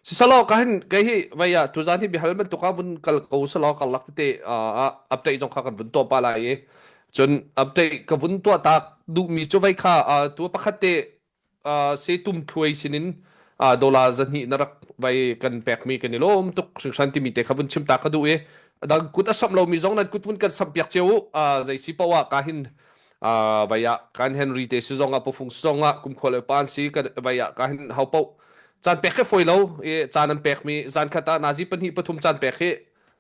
Sisalaw ka hin kei hi vei ah tuzan hi bihal bantuk ah vun kal ko selaw karlak tete ah update zong kha kan vun tuah pa lai i cun update ka vun tuah tak duhmi cu vei kha tu pakhat te se tum thluai sinin dollar zahnih na rak vai kan pekmi kan i lawm tuk hringhran timi te kha vun chim ta ka duh i dang kut a samh lomi zong nan kut vun kan samh piak cio u zei si poah ka hin vai ah kan Henry te si zong ah pufung si zong ah kumkhua le pan si kan vai ah ka hin hau poh caan pek hi foi lo i caan an pekmi zan khat ah nazi pahnih pathum caan pek hi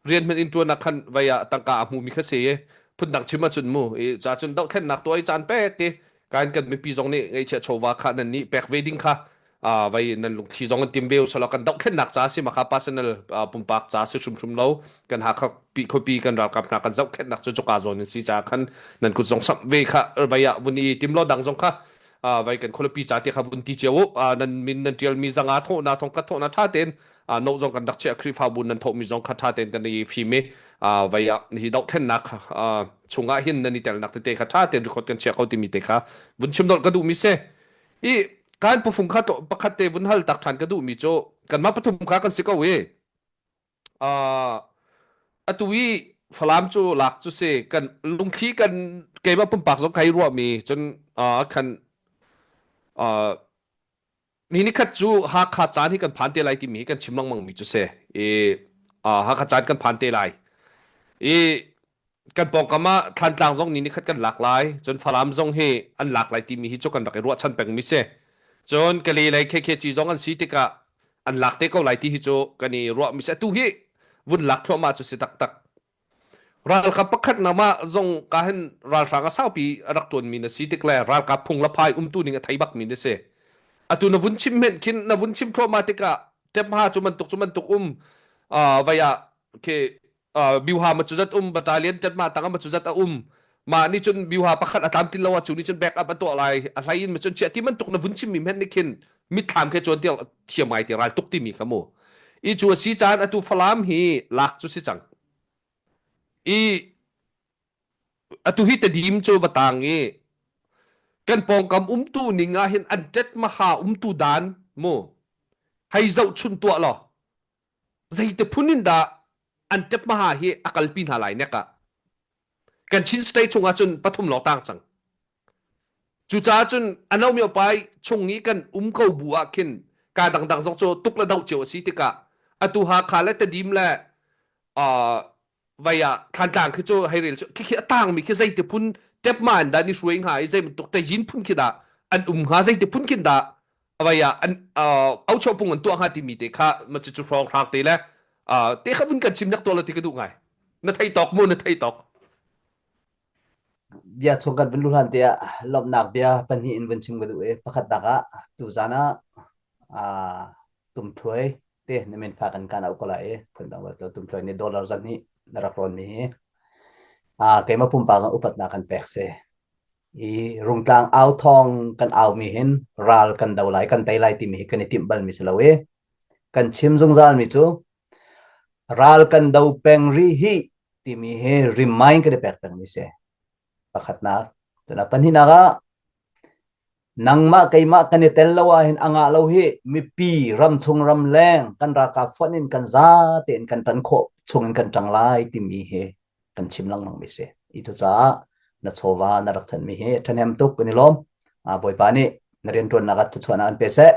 rian hman in ṭuan ah khan vai ah tangka a hmumi kha si i phundang chim ahcun mu i ca cun dohthlennak tuah i caan pek i kan kan mipi zong nih ngeihchiah chawva kha nan nih pek ve ding kha vai nan lungthli zong an tim ve usalaw kan dohthlennak ca si ma kha personal pumpak ca si hrimhrim lo kan Hakha pi khuapi kan ralkap hna kan zohkhenhnak cu cuka zawn in si ca khan nan kut zong samh ve kha vai ah vun i tim lo dang zong kha vai kan khualipi ca ti kha vun ti cio u nan min nan tial mi zanga thawhna thong ka thawhna tha tein no zong kan rak chiah Khrihfabu nan thawhmi zong kha tha tein kan i fim i vai ah hi dohthlennak chungah hin nan i telnak tete kha tha tein record kan chia ko timi te kha vun chim dolh ka duh mi si i kan pufung kha pakhat te vun hal tak than ka duh mi cu kanmah pathum kha kan si ko i atu i Falam cu lak cu si kan lungthli kan keimah pumpak zong kai ruahmi cun khan ni nikhat cu Hakha caan hi kan phan te lai timi hi kan chim lengmang mi cu si i Hakha caan kan phan te lai i kan pawngkam ah Thlantlang zong ni nikhat kan lak lai cun Falam zong hi an lak lai timi hi cu kan rak i ruahchan pengmi si cun Kale lei KKG zong an si tikah an lak te ko lai ti hi cu kan i ruahmi si atu hi vun lak thluahmah cu si taktak Ralkap pakhat na mah zong ka hin ralhrang a saupi a rak ṭuanmi na si tik le ralkap phung le phai umtu ning a thei bakmi na si. Atu na vun chim hmenh khin na vun chim thluahmah tikah ṭemha cu bantuk cu bantuk um vai ah khi biuha ma cu zat um battalion ṭemha tang ma cu zat a um mah nih cun biuha pakhat a tlamtlin lo ah cu nih cun back up a tuah lai a hlei in ma cun chiah ti bantuk na vun chimmi hmenh nih khin mitthlam khe cuan thiam ngai ti ral tuk timi kha mu i cu a si caan atu Falam hi lak cu si cang i atu hi Tedim cu va tang i kan pawngkam umtu ning ah hin an tet maha umtu dan mu hei zoh chun tuah law zeite phun in dah an tet maha hi a kalpi hna lai nek ah kan Chin state chungah cun pathum lawng tang cang cucaah cun ano mio pai chung i kan um ko bu ah khin ka dangdang zong cu tuk le doh cio a si tikah atu Hakha le Tedim le vai ah Thantlang khi cu hei rel cu khi khi a tangmi khi zeiti phun tepma in dah ni hruai hnga i zei bantuk tayin phun khi dah an um hnga zeiti phun khin dah vai ah an aucho pung an tuah hnga timi te kha ma cu cu hrawng hrang te le te kha vun kan chim nak tuah lo ti ka duh ngai na thei tawk mu na thei tawk Bia chung kan vun luh hlan te ah lawmhnak bia pahnih in vun chim ka duh i pakhatnak ah tuzan ah aa tumthuai te na min fa kan kan auh ko lai i phundang lo tumthuai nih dollar zan hi na rak rawn mi hi aa keimah pumpak zong upatnak kan pek si i rungtlang au thawng kan au mi hin ral kan do lai kan tei lai timi hi kan i timh bal mi si lo i kan chim zungzal mi cu Ral kan do peng rih hih timi hi remind kan i pek pengmi si. Pakhatnak. Cun a pahnihnak ah nangmah keimah kan i tel lo ahhin a ngah lo hi mipi ramchung ramleng kan ralkap fonh in kan za tein kan ṭan khawh chung in kan ṭang lai timi hi kan chim lengmang mi si. I cucaah na chawva na rak chanmi hi ṭhahnem tuk kan i lawm. Bawipa nih na rianṭuannak ah thluachuahnak an pe seh.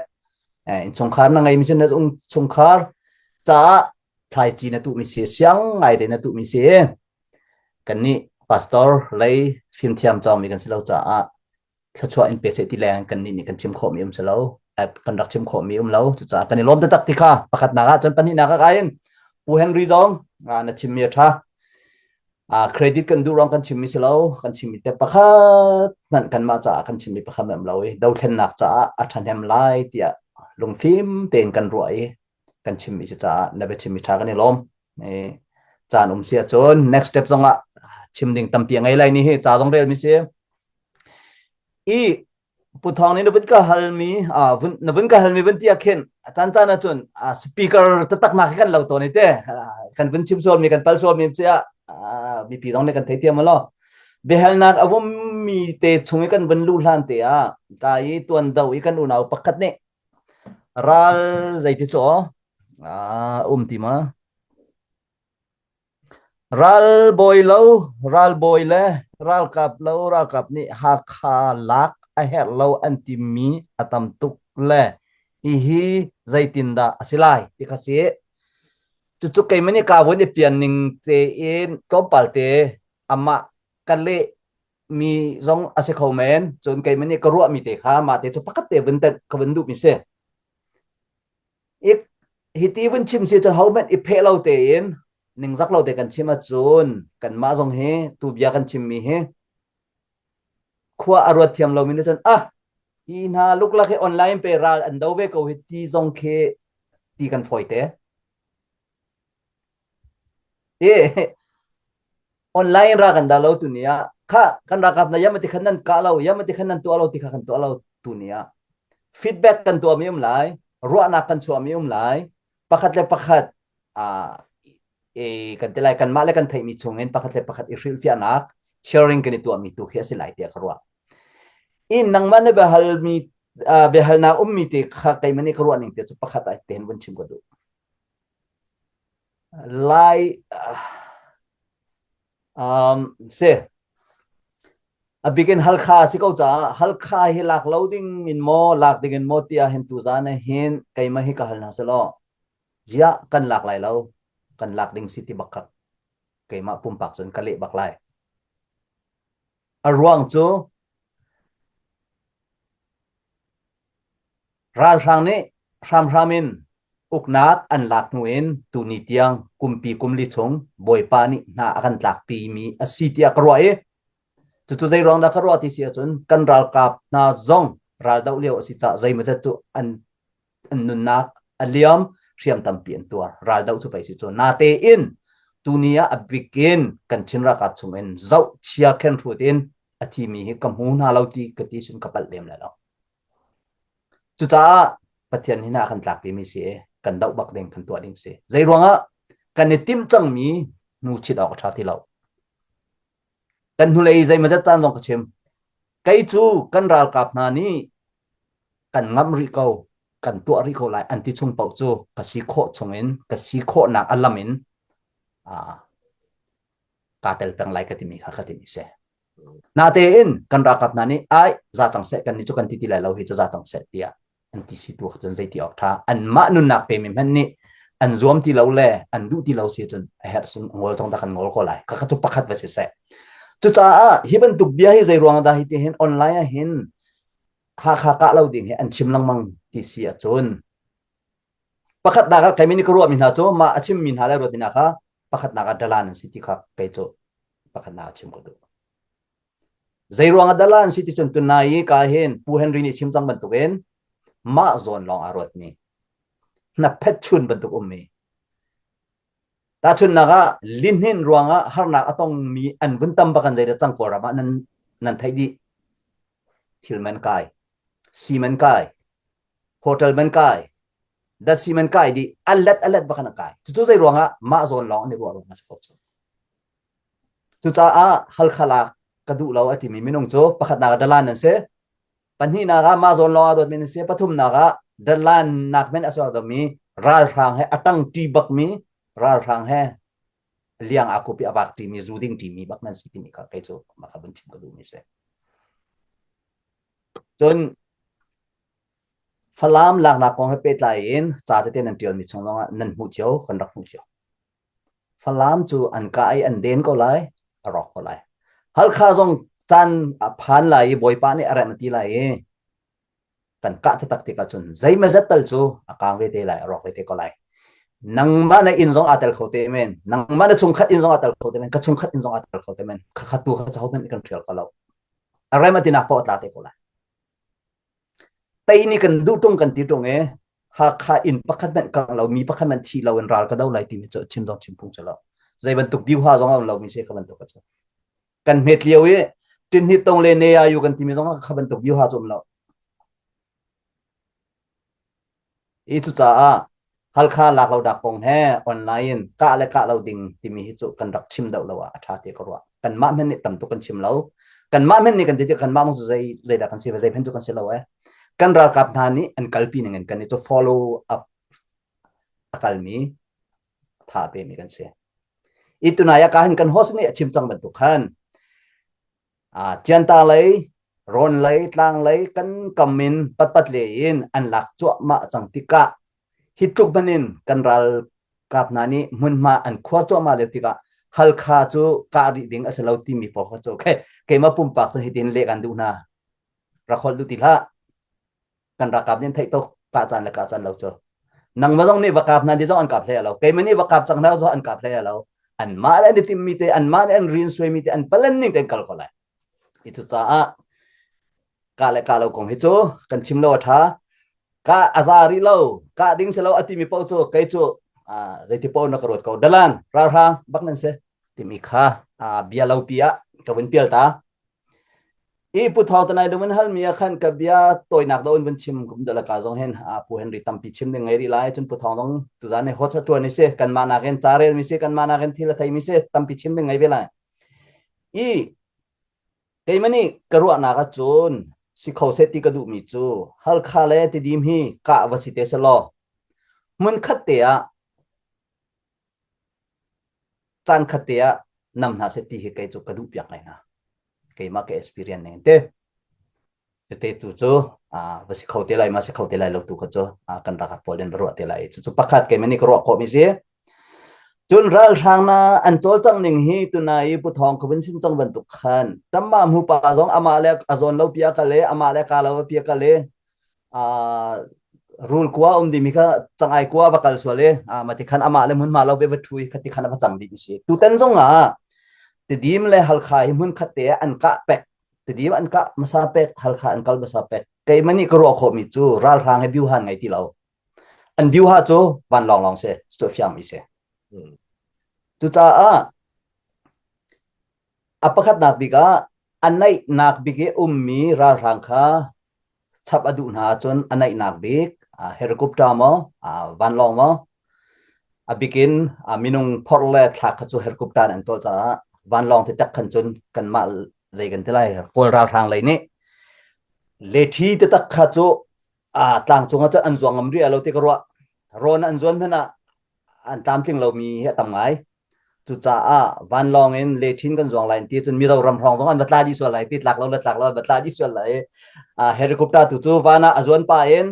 Innchungkhar na ngeimi cu na chungkhar caah thlaici na tuhmi si, siang ngai te na tuhmi si. Kannih pastor lei fimthiam cawngmi kan si lo caah thluachuah in pe seh ti leng kan nih nih kan chim khawhmi um si lo kan rak chim khawhmi um lo cucaah kan i lawm taktak ti kha pakhatnak ah cun pahnihnak ah in Pu Henry zong na chimmi a ṭha credit kan duh ruang kan chimmi si lo kan chimmi te pakhat hmanh kanmah caah kan chimmi pakhat hmanh lo i dothlennak caah a ṭhahnem lai tiah lungfim tein kan ruah i kan chimmi si caah na biachimmi ṭha kan i lawm caan um si ahcun next step zong ah chim ding tampi a ngei lai ni hi ca zong relmi si i Pu Thawng nih na vun ka halmi na vun ka halmi vun ti ah khin caan caan ahcun speaker taktak nak hi kan lo tawn i te kan vun chim sualmi kan pal sualmi ci ah mipi zong nih kan thei thiam lo biahalnak a vummi te chung i kan vun luh hlan te ah ka i tuan do i kan unau pakhat nih ral zeiti cu. Ah, um ti ma? Ralbawi lo, ralbawi le ralkap lo ralkap nih Hakha lak a herh lo an timi a tam tuk le hihi zeitindah a si lai ti kha si. Cucu keimah nih kaa vun i pian ning tein tlawmpal te amah ka leh mi zong a si kho men. Cun keimah nih ka ruahmi te kha mah te cu pakhat te vun tenh ka vun duhmi si. I hiti vun chim si cun hohmanh i pheh lo tein ningzak lo te kan chim ahcun kanmah zong hi tu bia kan chimmi hi khua a ruat thiam lomi nih cun ah hi hna luklak hi online pe ral an do ve ko hi ti zong khi ti kan fawi te. I online ra kan dah lo tu ni ah kha kan ralkap na yam ti khan nan kah lo yam ti khan nan tuah lo ti kha kan tuah lo tu ni ah feedback kan tuah mi um lai ruahnak kan chuah mi um lai pakhat le pakhat a e kan ti lai kanmah le kan theihmi chung in pakhat le pakhat i hrilhfiahnak sharing kan i tuahmi tu khi a si lai tiah ka ruah in nangmah na biahalmi biahalnak ummi te kha keimah nih ka ruah ning te cu pakhat ai te hin vun chim ka duh Lai um, si a bikin Halkha si ko caah Halkha hi lak lo ding in maw lak ding in maw tiah hin tuzan ah hin keimah hi ka hal hna selaw ziah kan lak lai lo kan lak ding si ti bak kha keimah pumpak cun ka leh bak lai a ruang cu Ralhrang nih hramhram in uknak an lak hnu in tuni tiang kumpi kumli chung Bawipa nih hna a kan tlakpi mi a si tiah ka ruah i cucu zei ruang dah ka ruah ti si ahcun kan ralkap hna zong raldoh lio a si caah zeimawzat cu an an nunnak a liam hriam tampi an tuar raldoh cu pei si cu natein tuni ah a bik in kan Chin ralkap chung in zoh chia khen hrut in a thimi hi ka hmu hna lo ti ka ti cun ka palh lem lai lo. Cucaah Pathian hi a kan tlakpimi si i kan doh bak ding kan tuah ding si. Zei ruangah kan i timh cangmi hnu chit awk a ṭha ti lo. Kan hnulei zeimawzat caan zong ka chim. Kei cu kan ralkap hna nih kan ngamh rih ko, kan tuah rih ko lai an ti chung paoh cu ka si khawh chungin, ka si khawhnak a lam in aa kaa tel peng lai ka timi kha ka timi si. Natein kan ralkap hna nih ai za cang seh kan nih cu kan ti ti lai lo hi cu za cang seh tiah an ti si tu cun zei ti awk tha anmah nunnak pe mi hmanh nih an zuam ti lo le an duh ti lo si cun a herh sun ngol zong dah kan ngol ko lai ka kha tu pakhat va si seh cucaah hi bantuk bia hi zei ruang dah hi ti hin online ah hin Hakha kah lo ding hi an chim lengmang ti si ahcun pakhatnak ah keimi nih ka ruahmi hna cu mah a chimmi hna le ruatmi hna kha pakhatnak ah dalan an si ti kha kei cu pakhatnak ah chim ka duh. Zei ruang ah dalan si ti cun tunai i ka hin Pu Henry nih chim cang bantukin mah zawn lawng aa ruatmi hnaphet chun bantuk ummi tahchunhnak ah lihnin ruangah harnak a tongmi an vun tam bakan zeidah cang Kawlram ah nan nan theih dih thil man kai si man kai hotel man kai datsi man kai dih a let a let bak in a kai cucu zei ruangah mah zawn lawng an i ruah ruangah a si ko cu cucaah Halkha lak ka duh lo a timi minung cu pakhatnak ah dalan an si pahnihnak ah mah zawn lawng ah ruatmi an si pathumnak ah dalan nak men a suak mi ralhrang he a tang ṭi bakmi ralhrang he liang a kupi a vak ṭimi zu ding ṭimi bak nan si timi kha kei cu mah kha vun chim ka duhmi si cun Falam laknak kong he pehtlai in ca tete nan ṭialmi chung zongah nan hmuh cio, kan rak hmuh cio. Falam cu an kah i an den ko lai, a rawk ko lai. Halkha zong caan a phan lai i Bawipa nih a remh ti lai i kan kah taktak tikah cun zeimazat tal cu a kaang ve te lai, a rawk ve te ko lai. Nangmah na inn zong aa tel kho te men, nangmah na chungkhat inn zong aa tel kho te men, ka chungkhat inn zong aa tel kho te men, khakhat tu kha caho hmanh kan ṭhial ko lo. A rem a tinak paoh a tla te ko lai. Tei nih kan duh ṭung kan ti ṭung i Hakha inn pakhat hmanh kang lo mi pakhat hmanh thi lo in ral ka do lai timi cu chim zong chim phung si lo. Zei bantuk biuha zong a um lomi si kha bantuk a cu. Kan hmet lio i ṭinhni tong le ne ayu kan timi zong kha bantuk biuha cu um lo. I cucaah Halkha lak lo dak kong he online in kah le kah lo ding timi hi cu kan rak chim deuh lo ah a ṭha ti ka ruah. Kanmah hmanh nih tam tuk kan chim lo. Kanmah hmanh nih kan ti kanmah mong cu zei zeidah kan si ve zei hmanh cu kan si lo eh. Kan ralkap hna nih an kalpi ning in kan i cu follow up a kalmi tha a pemi kan si. I tunai ah ka hin kan host nih a chim cang bantuk khan Cianta lei, rawn lei, tlang lei kan kam in patpat le in an lak cuahmah cang tikah hi tluk hmanh in kan ralkap hna nih hmunhma an khuar cuahmah lio tikah Halkha cu kah rih ding a si lo timi pawl kha cu okay, keimah pumpak cu hitin leh kan duh hna. Rak holh duh ti hlah. Kan ralkap nih an theih tuk kah caan le kah caan lo cu. Nangmah zong nih va kap hna ni zong an kap hlei lo. Keimah nih va kap cang hna zong an kap hlei lo. Anmah le an i timhmi te, anmah nih an rian suaimi te, an palen ning te an kal ko lai. I cucaah kah le kah lo kong hi cu kan chim lo a ṭha. Kah a za rih lo, kah ding si lo a timi paoh cu kei cu zeiti paoh na ka ruat ko. Dalan, ralhrang bak nan si timi kha bia lo pi ah ka vun pial ta. I Pu Thawng Tanai lung in halmi ah khan ka bia tawinak do in vun chim kum dala ka zong hin Pu Henry tampi chim ding ngei rih lai cun Pu Thawng zong tuzan hi hot tuan si kanmah nakin ca rel mi si kanmah nakin thil a thei mi si tampi chim ding ngei ve lai. I keimah nih ka ruahnak ahcun si kho seh ti ka duhmi cu Halkha le Tidim hi kah va si te selaw hmun khat te ah caan khat te ah nam hna seh ti hi kei cu ka duh piak ngai hna. Keimah ka experience ning te. Cute tu cu va si kho te lai ma si kho te lai lo tu kha cu kan ralkap pawl in va ruah te lai. Cucu pakhat keimah nih ka ruah khawhmi si. Cun ralhrang na an cawlcangh ning hi tunai i Pu Thawng ka vun chim cang bantuk khan tamah mu pa zong amah le a zawn lo pia ka le amah le ka lo pia ka le rul kua um dimi kha cangai kua va kal sual i mati khan amah le hmunhma lo be va ṭhu i khati khan a va cang dih mi si. Tutan zong ah Tidim le Halkha hi hmun khat te an kah pek. Tidim an kah hmasa pek, Halkha an kal hmasa pek. Keimah nih ka ruah khawhmi cu ralhrang he biuhan ngei ti lo. An biuha cu vanlawng lawng si, cu fiang mi si. Cucaah a pakhatnak bik ah a naihnak bik i ummi ralhrang kha chap a duh hna ahcun a naihnak bik helicopter maw vanlawng maw a bikin minung phorh le thlak kha cu helicopter in an tuah caah vanlawng ti tak khan cun kanmah zei kan ti lai kawl ralhrang lei nih lethi te tak kha cu tlangcung ah cun an zuang ngam rih lo ti ka ruah rawn an zuan hmanh ah an tlamtling lomi hi a tam ngai Cucaah vanlawng in lethin kan zuang lai ti cun Mizoram hrawng zong an va tla dih sual lai ti tlak lo le tlak lo an va tla dih sual lai. Helicopter tu cu van ah a zuan pa in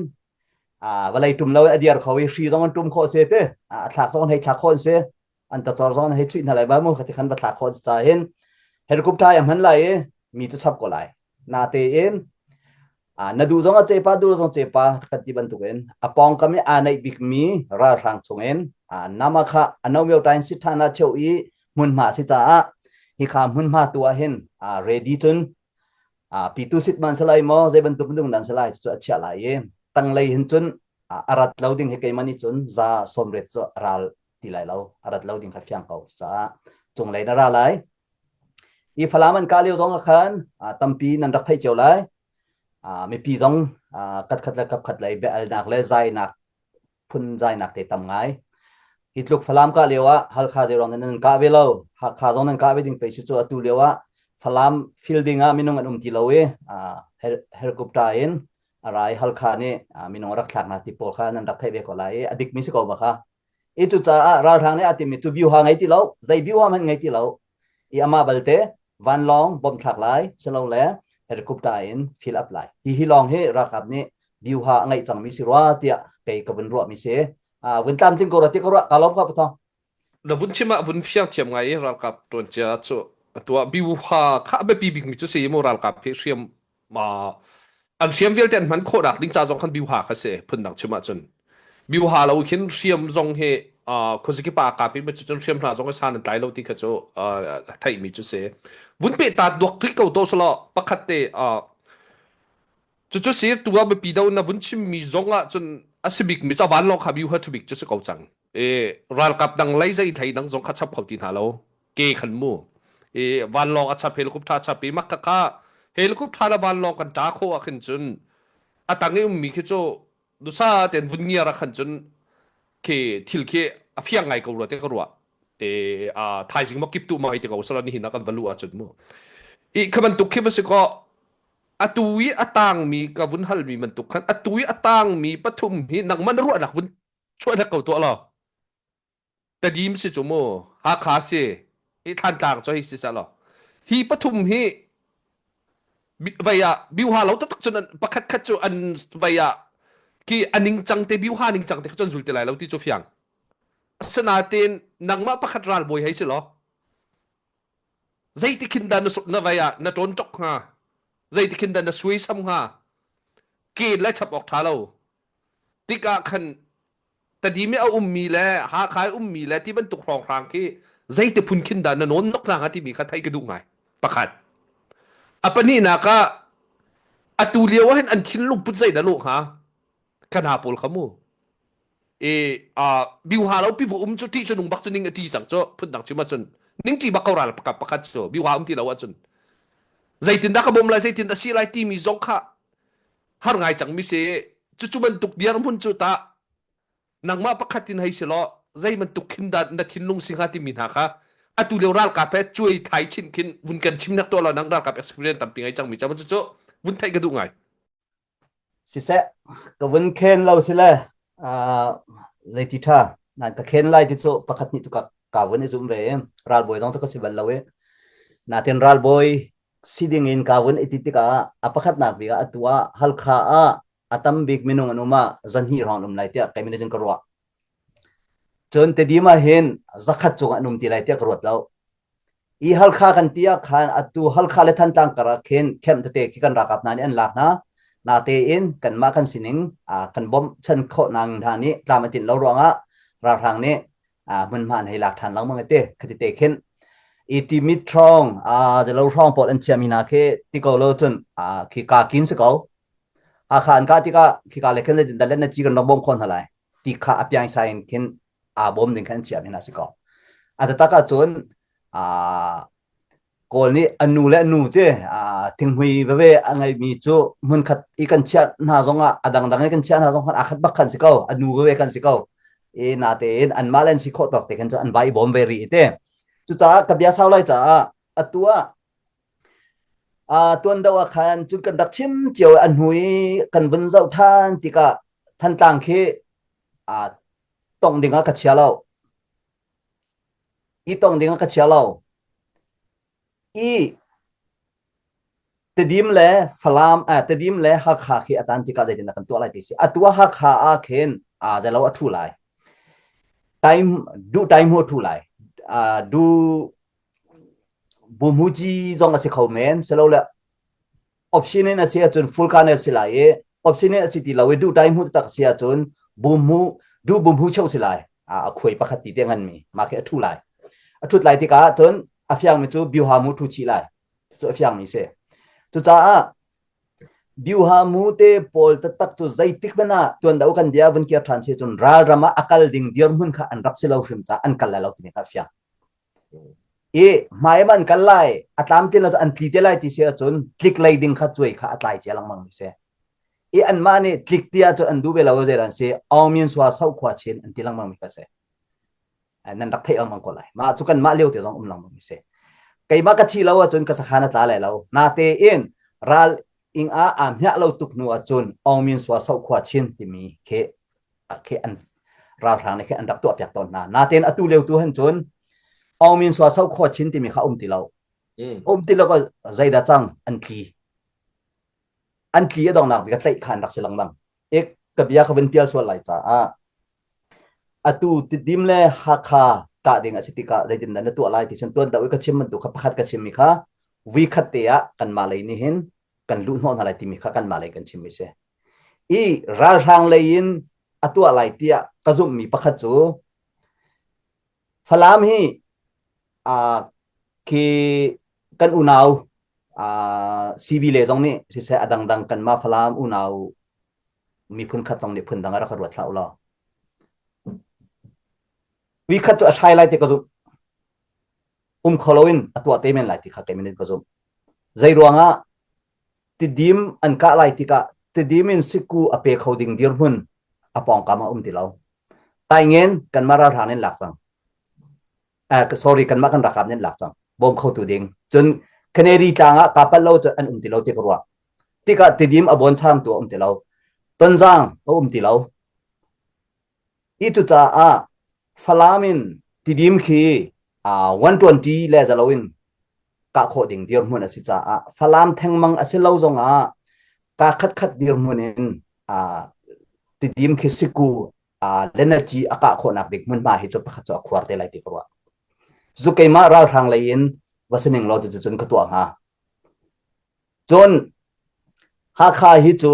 vawlei tum lo in a dir kho i hri zong an tum khawh si te a thlak zong an hei thlak khawh si an tacor zong an hei chuih hna lai ba mu khati khan va thlak khawh ca hin helicopter ya hman lai i mi cu chap ko lai na tein na duh zong a cepa duh zong cepa kan ti bantukin a pawngkam i aa naih bikmi ralhrang chungin nama kha a no myo tain sit thana cheu i hmunhma si caah hika hmunhma tu ah hin ready cun pitu sit man salai maw zei bantuk minung nan salai cu a chiah lai i tanglei hin cun a rat lo ding hi keimah nih cun za sawmret cu ral ti lai lo a rat lo ding kha fiang ko caah cunglei na ra lai I Falam an kah lio zong ah khan tampi nan rak theih cio lai. Mipi zong katkhat le kapkhat lei bia-alnak le zainak phun zainak te tam ngai. Hi tluk Falam kah lio ah Halkha zeiruang nan kah ve lo. Hakha zong nan kah ve ding pei si cu atu lio ah Falam fielding ah minung an um ti lo i helicopter in a ra i Halkha nih minung a rak thlak hna ti pawl kha nan rak theih ve ko lai i a dikmi si ko ba kha. I cucaah ralhrang nih a timi cu biuha ngei ti lo, zei biuha hmanh ngei ti lo. I amah balte vanlawng bom thlak lai silole helicopter in fill up lai. Hi hi lawng hi ralkap nih biuha a ngeih cangmi si rua tiah kei ka vun ruahmi si. Vun tlamtling ko rua ti ka ruah ka lawm ka pathong. Na vun chim ah vun fiang thiam ngai i ralkap tuan cia cu atu ah biuha kha a biapi bikmi cu si mu ralkap hi hriam an hriam vialte an hman khawh nak ding ca zong khan biuha kha si phundang chim ahcun biuha lo khin hriam zong hi khuaziki pa kapi ma cun hriam hna zong hi san an tlai lo ti kha cu theihmi cu si vun pe ta duak tlik ko to salo pakhat te cucu si tu ah biapi do na vun chimmi zong ah cun a si bik mi cu van lawng kha biuha thu bik cu si ko cang e ralkap dang lei zei thei dang zong kha chap kho ti hna lo ke khan mu i vanlawng a chap helicopter a chap i mak kha helicopter le vanlawng kan ṭa khawh ah khin cun a tang i ummi khi cu dusa ten vun ngiar ah khan cun khi thil khi a fiang ngai ko rua te ka ruah te a thaizing ma kip tu ma ti ko sala ni hin kan valu ah cun mu i kha bantuk khi va si ko atu i a tangmi ka vun halmi bantuk khan atu i a tangmi pathum hi nangman ruahnak vun chuah ko tuah lo. Tedim si cu mu Hakha si hi Thlantlang cu hei si seh law hi pathum hi vei ah biuha lo taktak cun pakhat khat cu an vei ah khi a ningcang te biuha ningcang te kha cun zul ti lai lo ti cu fiang asinain nangmah pakhat ralbawi hei si law zeiti khin dah na na vei ah na ṭawn ṭok hnga zeiti khin dah na suaisam hnga ken le chap awk ṭha lo tikah khan Tedim i a ummi le Hakha i ummi le ti bantuk hrawnghrang khi zeiti phun khin dah na nawn nok hna hnga timi kha theih ka duh ngai. Pakhat. A pahnihnak ah atu lio ah hin an thinlung put zei dah lawh hnga? Ka hna pawl kha mu. E uh, biuha lo pivu um cu ṭih cu nung bak cu ning a ṭi cang cu phundang chim ahcun ning ṭi bak ko ral pakhat pakhat cu biuha um ti lo ahcun zeitindah ka bawm lai zeitin dah si lai timi zong kha har ngai cangmi si cucu bantuk dirhmun cu tah nangmah pakhat in hei si law zei bantuk khin dah na thinlung si hnga timi hna kha atu lio ralkap he cuai thai chin khin vun kan chim nak tuah law nang ralkap experience tampi ngai cangmi cam cucu vun theih ka duh ngai Siseh, ka vun khen lo sile zeiti ṭha nan ka khen lai ti cu pakhat nih cu ka ka vun i zum ve i ralbawi zong cu ka si bal lo i natin ralbawi si ding in ka vun i ti tikah a pakhatnak bik ah atu ah Halkha ah a tam bik minung an um ah zahnih hrawng an um lai tiah kei min ka ruah. Cun Tedim ah hin zakhat cung an um ti lai tiah ka ruat lo. I Halkha kan ti ah khan atu Halkha le Thantlang kar ah khin camp tete khi kan ralkap hna nih an lak hna. Natein kanmah kan sining kan bawmhchan khawh nang hna nih tlam a tlinh lo ruangah ralhrang nih hmunhma an hei lak ṭhan lengmang i ti khati te khin i Timit hrawng lo hrawng pawl an thiami hna khi ti ko lo cun khi ka kin si ko Hakha an kah tikah khika le khin zeitin dah na ci kan rak bawm khawh hna lai ti kha a piang sai in khin aa bawm ding khan an chiahmi hna si ko a taktak ahcun Kawl nih a nu le a nu te thinghmui veve a ngeimi cu hmunkhat i kan chiah hna zongah a dangdang i kan chiah hna zong khan aa khat bak khan si ko a nu veve kan si ko i natein anmah le an si khawh tawk te khan cu an va i bawm ve rih te cucaah ka bia sau lai caah atu ah tuan deuh ah khan cun kan rak chim cio a hnu i kan vun zoh ṭhan tikah Thantlang khi tong ding ah ka chia lo I tong ding ah ka chia lo. I Tedim le Falam, eh, Tedim le Hakha khi a tan tikah zeitindah kan tuah lai ti si. Atu ah Hakha ah khin aa zelo a ṭhu lai. Time, duh time hu a ṭhu lai. Uh, du bumhuji zong a si kho men. Silole option in a si ahcun full kernel si lai i option in a si ti lo i duh tai hmu tak si ahcun bum hu duh bum hu cheu si lai a khuai pakhat ti te ngan mi ma khi a thu lai a thut lai tikah cun a fiang mi cu biuha mu thu chi lai cu a fiang mi si cucaah biuha mu te pawl taktak cu zeitik hmanh ah tuan do kan bia vun kir than si cun ralram ah a kal ding dirhmun kha an rak si lo hrim ca an kal lai lo timi kha fiang I hmai an kal lai, a tlamtlin lo cu an tli te lai ti si ahcun tlik lei ding kha cuai kha a tlai cia lengmang mi si. I anmah nih tlik ti ahcun an duh ve lo zei an si, Aung Min Sua Sokhua Chin an ti lengmang mi kha si. Nan rak theih lengmang ko lai. Mah cu kanmah lio te zong um lengmang mi si. Keimah ka thi lo ahcun ka sakhan a tla lai lo. Natein ral ing ah aa hmiah lo tuk hnu ahcun Aung Min Sua Sokhua Chin timi khi khi an ralhrang nih khin an rak tuah piak tawn hna. Natein atu lio tu han cun Aung Min Sua So Khaw Chin timi kha um ti lo. Um ti lo ko zeidah cang an tli. An tli a dongnak bik a tlaih kha an rak si lengmang. Ik ka bia ka vun pial sual lai caah atu Tidim le Hakha kah ding a si tikah zeitindah na tuah lai ti cun tuan deuh i ka chim bantuk kha pakhat ka chimmi kha vui khat te ah kanmah lei nih hin kan luh hnawh hna lai timi kha kanmah lei kan chimmi si. I ralhrang lei in a tuah lai tiah ka zumhmi pakhat cu Falam hi uh, khi kan unau uh, CB le zong nih siseh a dangdang kanmah Falam unau miphun khat zong nih phun dang a rak ruat hlah u law. Ui khat cu a hrai lai ti ka zumh. Um kho loin a tuah te men lai ti kha kei ka zumh. Zei ruangah Tidim an kah lai tikah Tidim in sikku a pe kho ding dirhmun a pawngkam ah um ti lo. Taingen kanmah ralhrang in lak cang. Uh, sorry, kanmah kan ralkap nih lak cang. Bawm khotu ding. Cun Canary tlang ah kapal lo cu an um ti lo ti ka ruah. Tikah Tidim a bawn changtu a um ti lo. Tonzang a um ti lo. I cucaah Falam in Tidim khi 120 le zalo in kah khawh ding dirhmun a si caah Falam thengmang a si lo zongah ka khatkhat dirhmun in Tidim khi siku lenaci a kah khawhnak ding hmunhma hi cu pakhat cu a khuar te lai ti ka ruah. Cu keimah ralhrang lei in va si ning law cucu cun ka tuah hnga. Cun Hakha hi cu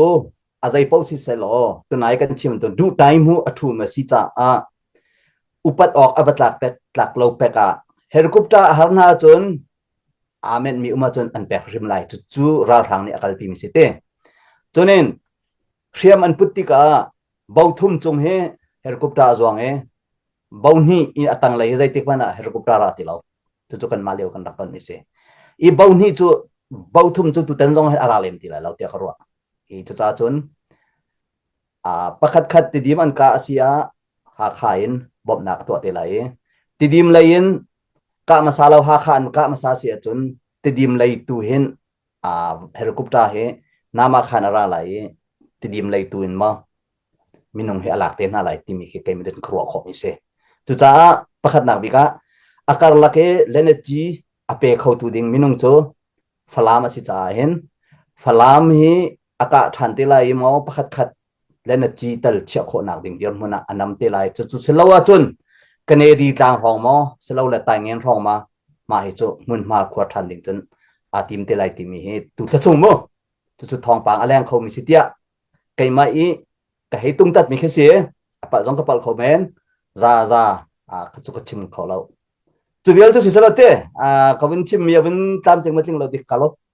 a zei paoh siseh law tunai kan chim tu duh tai mu a ṭhum a si caah upat awk a va tlak pek tlak lo pek ah helicopter a har hna cun aa menhmi um ahcun an pek hrim lai. Cucu ralhrang nih a kalpi mi si te. Cunin hriam an put tikah bo thum cung hi helicopter a zuang i bo hnih in a tanglei hi zeitik hmanh ah helicopter a ti lo. Cucu kanmah lio kan rak tonmi si. I bo hnih cu bo thum cu tutan zong hi a ra lem ti lai lo tiah ka ruah. I cucaah cun pakhat khat tidim an kah a si ah Hakha in bawmhnak a tuah te lai i Tidim lei in kah hmasa lo Hakha an kah hmasa si ahcun Tidim lei tu hin helicopter hi Nama khan a ra lai i Tidim lei tu in maw minung hi a lak te hna lai timi khi keimah in ka ruah khawhmi si. Cucaah pakhatnak bik ah a karlak i Lenet a pe khotu ding minung cu Falam a si caah hin Falam hi a kah ṭhan te lai i maw pakhat khat Lenet tal chiah khawhnak ding dirhmun ah a nam te lai. Cucu si lo ahcun Canady tlang hrawng maw silo le Taingen hrawng ma mah hi cu hmunhma khuar ṭhan ding cun aa tim te lai timi hi tu thla chung mu cucu thawngpang a leng khomi si tiah keimah i ka hei tungtat mi khi si a palh zong ka palh kho men za za a ka cu ka chim kho lo cu vial cu si selo te ka vun chim mi a vun tlamtling ma tling lo dik ka lo.